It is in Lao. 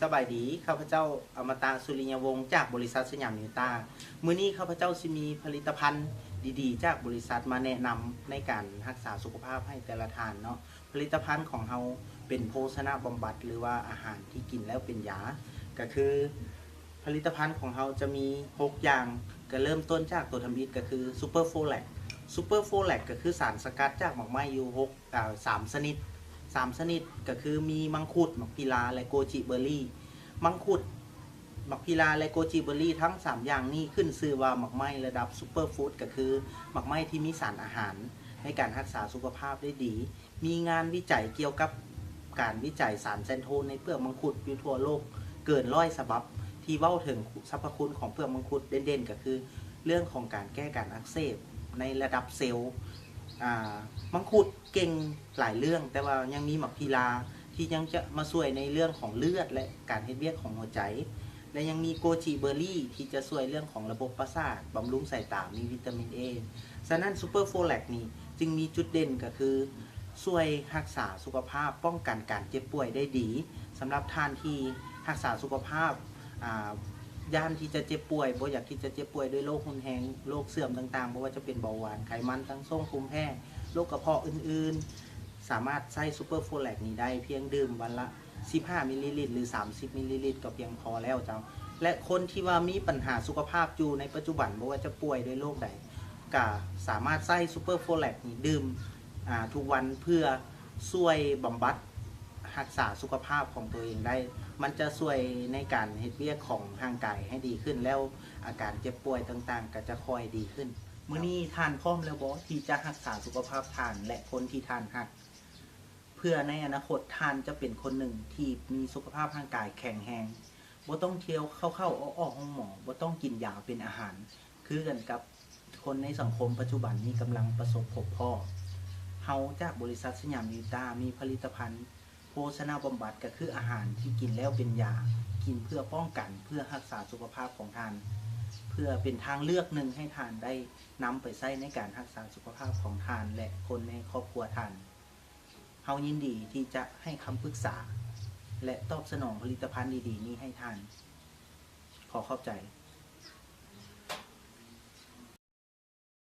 ສະບາຍດີ, ຂ້າພະເຈົ້າ ອະມະຕະ ສຸລິຍະວົງ ຈາກບໍລິສັດສະຫຍາມນິວຕາ. ມື້ນີ້ຂ້າພະເຈົ້າຊິມີຜະລິດຕະພັນດີໆ ຈາກບໍລິສັດມາແນະນຳໃນການຮັກສາສຸຂະພາບໃຫ້ແຕ່ລະທ່ານເນາະ. ຜະລິດຕະພັນຂອງເຮົາເປັນໂພຊະນະບຳບັດ ຫຼືວ່າອາຫານທີ່ກິນແລ້ວເປັນຢາ, ກະຄືຜະລິດຕະພັນຂອງເຮົາຈະມີຫົກຢ່າງ, ກະເລີ່ມຕົ້ນຈາກໂຕທຳອິດກະຄື Super Folac. Super Folac ກະຄືສານສະກັດຈາກໝາກໄມ້ຢູ່ຫົກ ອາ ສາມຊະນິດ, ສາມຊະນິດກະຄືມີມັງຄຸດ, ໝາກພິລາ ແລະ ໂກຈິເບີຣີ. ມັງຄຸດ, ໝາກພິລາ ແລະ ໂກຈິເບີຣີ ທັງສາມຢ່າງນີ້ຂຶ້ນຊື່ວ່າໝາກໄມ້ລະດັບ Super Food ກະຄືໝາກໄມ້ທີ່ມີສານອາຫານໃນການຮັກສາສຸຂະພາບໄດ້ດີ. ມີງານວິໄຈກ່ຽວກັບການວິໄຈສານແຊນໂທນໃນເປືອກມັງຄຸດຢູ່ທົ່ວໂລກເກີນຮ້ອຍສະບັບ ທີ່ເວົ້າເຖິງສັບພະຄຸນຂອງເປືອກມັງຄຸດ. ເດັ່ນໆກະຄືເລື່ອງຂອງການແກ້ການອັກເສບໃນລະດັບເຊວ. ອາ ມັງຄຸດເກັ່ງຫຼາຍເລື່ອງ, ແຕ່ວ່າຍັງມີໝາກພິລາທີ່ຍັງຈະມາຊ່ວຍໃນເລື່ອງຂອງເລືອດ ແລະ ການເຮັດວຽກຂອງຫົວໃຈ, ແລະ ຍັງມີໂກຈິເບີຣີທີ່ຈະຊ່ວຍເລື່ອງຂອງລະບົບປະສາດ, ບຳລຸງສາຍຕາ, ມີວິຕາມິນເອ. ສະນັ້ນ Super Folac ນີ້ຈຶ່ງມີຈຸດເດັ່ນກະຄືຊ່ວຍຮັກສາສຸຂະພາບ, ປ້ອງກັນການເຈັບປ່ວຍໄດ້ດີ. ສຳລັບທ່ານທີ່ຮັກສາສຸຂະພາບ ອາ ຢ້ານທີ່ຈະເຈັບປ່ວຍ, ບໍ່ຢາກທີ່ຈະເຈັບປ່ວຍດ້ວຍໂລກຮຸນແຮງ, ໂລກເສື່ອມຕ່າງໆ, ບໍ່ວ່າຈະເປັນເບົາຫວານ, ໄຂມັນທາງຊ່ອງ, ພູມແພ້, ໂລກກະເພາະອື່ນໆ, ສາມາດໃຊ້ Super Folac ນີ້ໄດ້, ພຽງດື່ມວັນລະສິບຫ້າມິນລີລິດ ຫຼື ສາມສິບມິນລີລິດ ກໍພຽງພໍແລ້ວເຈົ້າ. ແລະ ຄົນທີ່ວ່າມີບັນຫາສຸຂະພາບຢູ່ໃນປັດຈຸບັນ, ບໍ່ວ່າຈະປ່ວຍດ້ວຍໂລກໃດ, ກະສາມາດໃຊ້ Super Folac ນີ້ດື່ມ ອາ ທຸກວັນ ເພື່ອຊ່ວຍບຳບັດຮັກສາສຸຂະພາບຂອງຕົວເອງໄດ້. ມັນຈະຊ່ວຍໃນການເຮັດວຽກຂອງຮ່າງກາຍໃຫ້ດີຂຶ້ນ, ແລ້ວອາການເຈັບປ່ວຍຕ່າງໆກະຈະຄ່ອຍດີຂຶ້ນ. ມື້ນີ້ທ່ານພ້ອມແລ້ວບໍ່ ທີ່ຈະຮັກສາສຸຂະພາບທ່ານ ແລະ ຄົນທີ່ທ່ານຮັກ, ເພື່ອໃນອະນາຄົດທ່ານຈະເປັນຄົນໜຶ່ງທີ່ມີສຸຂະພາບຮ່າງກາຍແຂງແຮງ, ບໍ່ຕ້ອງທ່ຽວເຂົ້າໆອອກໆໂຮງໝໍ, ບໍ່ຕ້ອງກິນຢາເປັນອາຫານ ຄືກັນກັບຄົນໃນສັງຄົມປັດຈຸບັນນີ້ກຳລັງປະສົບພົບພໍ້. ເຮົາຈາກບໍລິສັດສະຫຍາມນິວຕາມີຜະລິດຕະພັນໂພຊະນະບຳບັດ, ກະຄືອາຫານທີ່ກິນແລ້ວເປັນຢາ, ກິນເພື່ອປ້ອງກັນ, ເພື່ອຮັກສາສຸຂະພາບຂອງທ່ານ, ເພື່ອເປັນທາງເລືອກໜຶ່ງໃຫ້ທ່ານໄດ້ນຳໄປໃຊ້ໃນການຮັກສາສຸຂະພາບຂອງທ່ານ ແລະ ຄົນໃນຄອບຄົວທ່ານ. ເຮົາຍິນດີທີ່ຈະໃຫ້ຄຳປຶກສາ ແລະ ຕອບສະໜອງຜະລິດຕະພັນດີໆນີ້ໃຫ້ທ່ານ. ຂໍຂອບໃຈ.